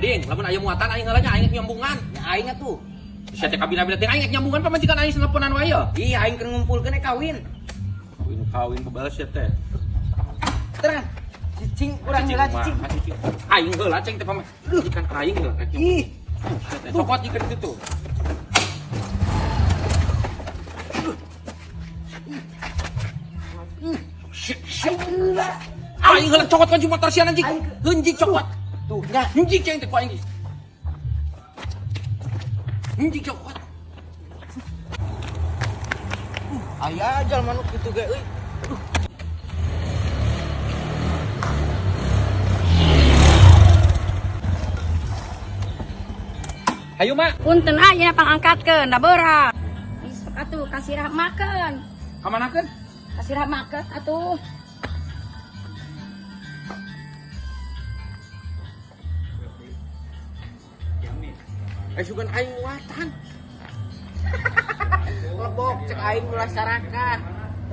Ding, lamun aya muatan aing heula nya aing nyambungan. Nya aing atuh. Sia teh kabina-bina teh aing nyambungan pamajikan aing teleponan wae ya. Ih, aing keur ngumpulkeun kawin. Kawin kawin kebal sia teh. Terang. Cicing urang heula cicing. Aing heula ceng teh pamajikan aing heula. Ih, cokot jika ditu tuh. Aing heula cokot kan motor sia anjing. Anjing cokot. Tuh, nya. Anjing ceng teh ku aing. Anjing cokot. Aya jalma nu kitu ge euy. Hayu mak. Punten aya pangangkatkeun da beurang. Isuk atuh kasirah makeun. Kamanakeun? Kasirah makeun atuh. Sugan aing muatan. Lebok cek aing ulah sarakah.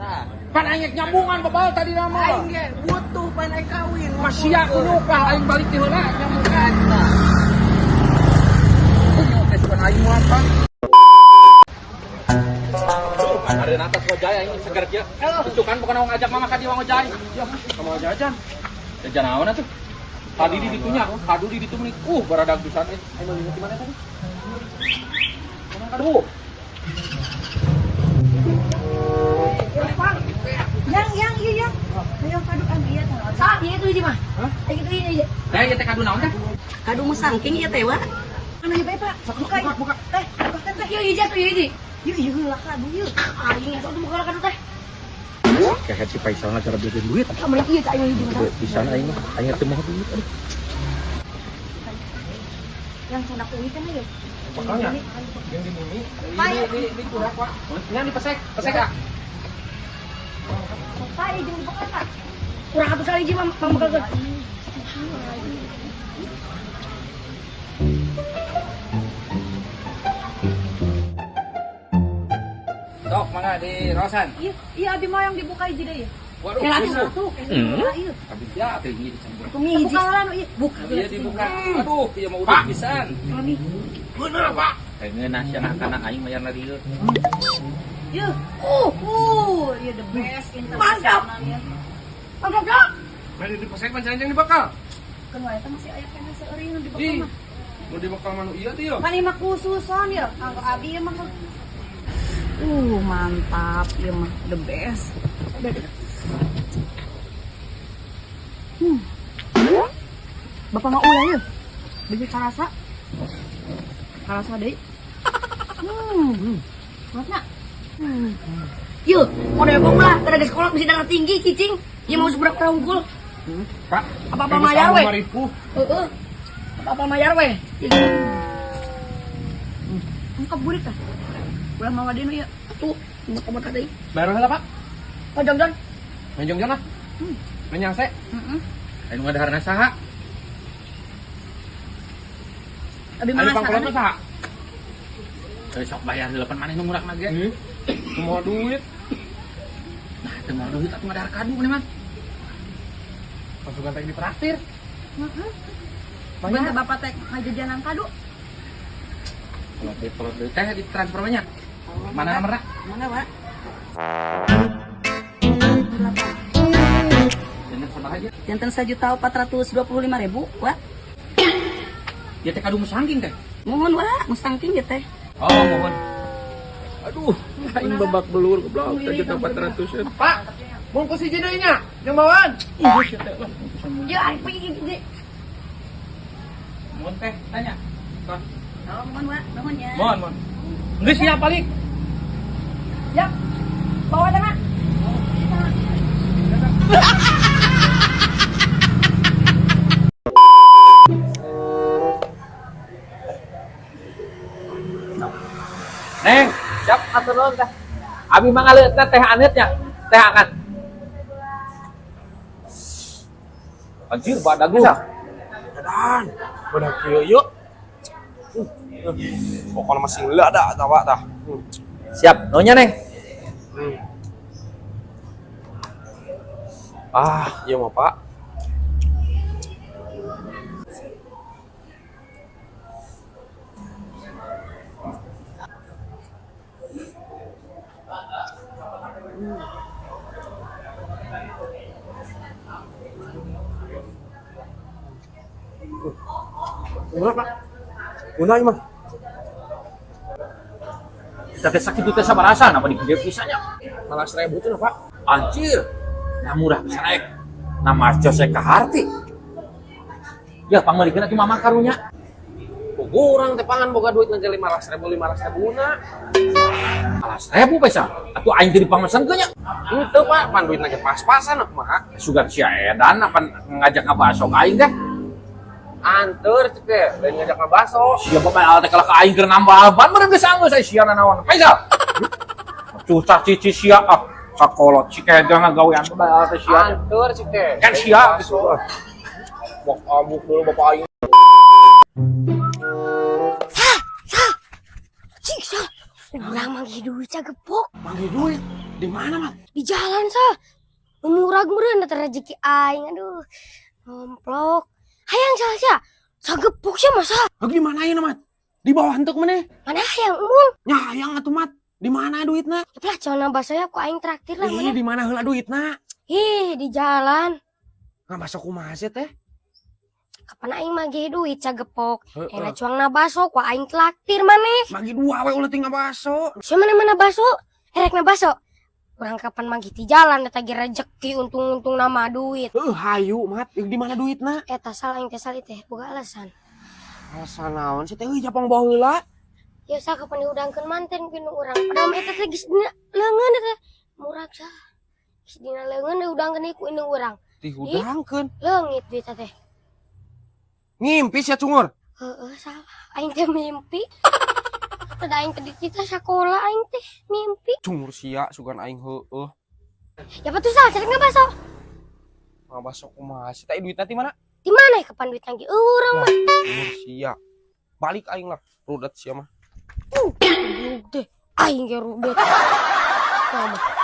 Tah. Pan aing nyambungan bebal tadi nama. Aing ge butuh pan aing kawin. Masih kunyuk lah aing balik ti heula nyambungan. Tah. Kunyuk teh sugan aing muatan. Ada atas ngojay aing seger kieu. Itu kan bukan ngajak mama ka dieu ngojay. Ya, kamu jajan. Jajan naon atuh? Tadi di ditunya, kadu di ditu meni. Baradag pisan euy. Aing meuli di mana tadi? Mana kadu? Yang iya yang. Ayo kadu an ieu teh. Sa, ieu tuh hiji mah. Hah? Ieu tuh hiji. Teh ieu teh kadu naon teh? Kadu musangking ieu teh wa. Anu ieu bae, Pak. Buka, buka. Teh, buka teh. Ieu hiji atuh ieu hiji. Ieu ieu heula kadu ieu. Aing eta tuh buka kadu teh. Kehet si Faisal na cara bikin duit. Kamu ieu teh aing hiji mah. Pisan aing mah, aing teu moho duit. Aduh. Yang sana kuwi kan ieu. Makanya yang di bumi. Ini kurang, Pak. Nya di pesek, pesek ah. Pak, ieu jeung dibuka, Pak. Kurang atuh sahiji mah pambekalkeun. Sok mangga di rosan. Iya, iya abi mah yang dibuka hiji deui. Waduh, Kela susu. atuh, kela ieu. Abi ya teh hiji dicampur. Kumi hiji. Buka lah ieu. Buka. Iya dibuka. Aduh, ieu mah udah pisan. Kami. Bener, Pak. Ngeunah sia kana aing mayar na dieu. Ieu. Ieu the best internasional ya. Mantap, Kak. Mari di pesek pancanjang dibakal. Keun wae teh masih aya keneh seueur nu dibekal Ih. mah. Nu dibekal mah nu ieu teh ieu. Pan ieu mah khususon ya. Kanggo abi ieu mah. Mantap ieu mah the best. Bapak mah ulah ieu. Bisa karasa. Karasa deui. Kuatna. Yuk, mau degong lah, kada di sekolah mesti darah tinggi cicing. Ya mau seberapa unggul. Pak, Apa-apa mayar we. Heeh. Apa-apa mayar we. Engkau burik tah. Ulah mawa deui nu ieu. Atuh, mau kamu tadi. Bayar heula, Pak. Oh, jongjon. Main jongjon lah. Main nyangse. Heeh. Anu ngadaharna saha? Abi Anu mah pangkolot mah saha? Sok bayar heula pan maneh nu ngurakna ge. Semua duit. Nah, teu moal duit atuh ngadahar kadu maneh mah. Pasukan teh ditraktir. Heeh. Bayar bapak teh ngajajanan kadu. Kalau teh ditransfer banyak. Mana nomorna? Mana, Pak? Jangan sama aja. Janten 1.425.000, Wak. Ya teh kadu musangking teh. Mohon, Wak, musangking ya teh. Oh, mohon. Aduh, aing babak belur goblok 1.400.000. Pak, bungkus hiji deui nya, jeung bawaan. Ih, sia teh lah. Ya, aing pergi gede. Mohon teh, tanya. Oh, mohon, Wak, mohon ya. Mohon, mohon. Geus siap balik. Yap. Bawa tengah. Neng, siap atur nuhun teh. Abi mah ngaleutna teh aneutnya, teh anget. Anjir, badag bisa. Dadan, badag kieu yuk. Pokoknya masih lada tawa tah. Siap, nonya Neng. Ah, iya mah Pak. Murah, Pak. Murah mah. Kita teh sakitu teh sabaraha apa di gede pisan nya. 15 ribu tuh, Pak. Anjir. Nah, murah pisan naik. Nah, Mas Jose kaharti. Ya, pangmeulikeun atuh mama karunya. Urang teh pangan boga duit nanti 500 ribu, 500 ribu na. 15 ribu pesa. Atuh aing teh dipangmesenkeun nya. Itu, Pak, pan duit lagi pas-pasan aku mah. Sugan sia edan apa ngajak ngabaso ka aing teh. Anteur cek teh, lain ngajak ngabaso. Sia bapak teh kalah ka aing keur nambal ban meureun geus anggeus aya sia nanaon. Faisal. Cucah cici sia ah sakolot si kedah ngagawean bapak teh sia. Anteur cek teh. Kan sia gitu. Bok abuk dulu bapak aing. Sah, sah. Cik, sah. Urang manggih duit gepok. Manggih duit. Di mana, Mat? Di jalan, sah. Murag meureun eta rezeki aing. Aduh. Nomplok. Hayang sah sia. Sagepok sia masa. Di mana ieu, Mat? Di bawah hentek maneh. Mana hayang embung. Nya hayang atuh, Mat. Di mana duitna? Lah, jangan nambah saya ku aing traktir lah Ih, mana. di mana heula duitna? Ih, di jalan. Ngabaso kumaha sih teh? Kapan aing manggih duit sagepok. Heeh. Enak cuang na baso ku aing traktir maneh. Magi dua we ulah tinggal baso. Sia mana mana baso? Erek na baso. Urang kapan manggih di jalan eta ge rezeki untung-untung nama duit. Heuh, hayu, Mat. Di mana duitna? Eta sal aing teh sal teh boga alasan. Alasan naon sih teh? Euy, japong bawa heula. Ya sa kapan diudangkeun manten ku indung urang. Padahal mah eta teh geus dina leungeun eta. Murag sa. Geus dina leungeun diudangkeun ku indung urang. Dihudangkeun. Leungit duit teh. Ngimpi sia cungur. Heeh, salah. Aing teh mimpi. Ada aing teh dititah sakola aing teh mimpi. Cungur sia sugan aing heueuh. Ya patuh sal, cari ngabaso. Ngabaso kumaha sih teh duitna ti mana? Di mana ya kapan duit lagi urang mah? Cungur sia. Balik aing lah. Rudet sia mah. Goblok deh. Aing ge rudet. Mah.